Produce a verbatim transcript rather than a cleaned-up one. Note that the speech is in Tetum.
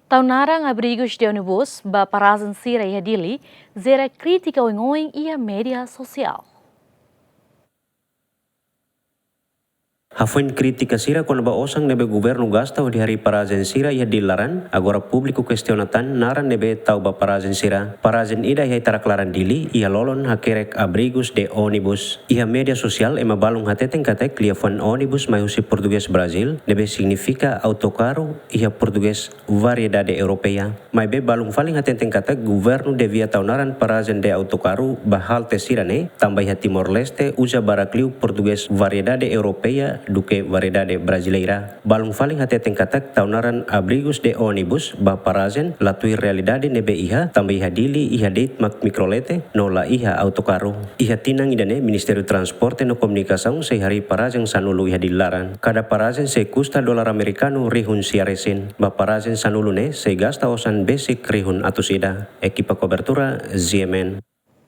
Tau naran abrigos de ônibus ba parajen sira iha Dili jera krítika oioin iha média sosiál. Hafoin krítika sira kona-ba osan ne'ebé governu gasta hodi harii parajen sira iha Dili laran, agora públiku kestiona tan naran ne'ebé tau ba parajen sira. Parajen ida iha ita-nia laran Dili iha lolon hakerek abrigos de ônibus. Iha média sosiál ema balun hateten katak liafuan ônibus mai husi portugés Brazil, ne'ebé signifika autocarro iha portugés variedade europeia. Maibé balun fali hateten katak governu devia tau naran parajen de autocarro ba halte sira-ne'e, tanba iha Timor-Leste uza barak liu portugés variedade europeia duké variedade brasileira. Balun fali hateten katak tau naran abrigos de ônibus ba parajen la tuir realidade ne'ebé iha, tanba iha Dili iha de'it mak mikrolete no la iha autocarro. Iha tinan ida-ne'e Ministériu Transporte no Komunikasaun sei harii parajen sanulu iha Dili laran. Kada parajen sei kusta dolar amerikanu rihun sia resin. Ba parajen sanulu ne'e sei gasta osan besik rihun atus ida. Ekipa kobertura, Z M N.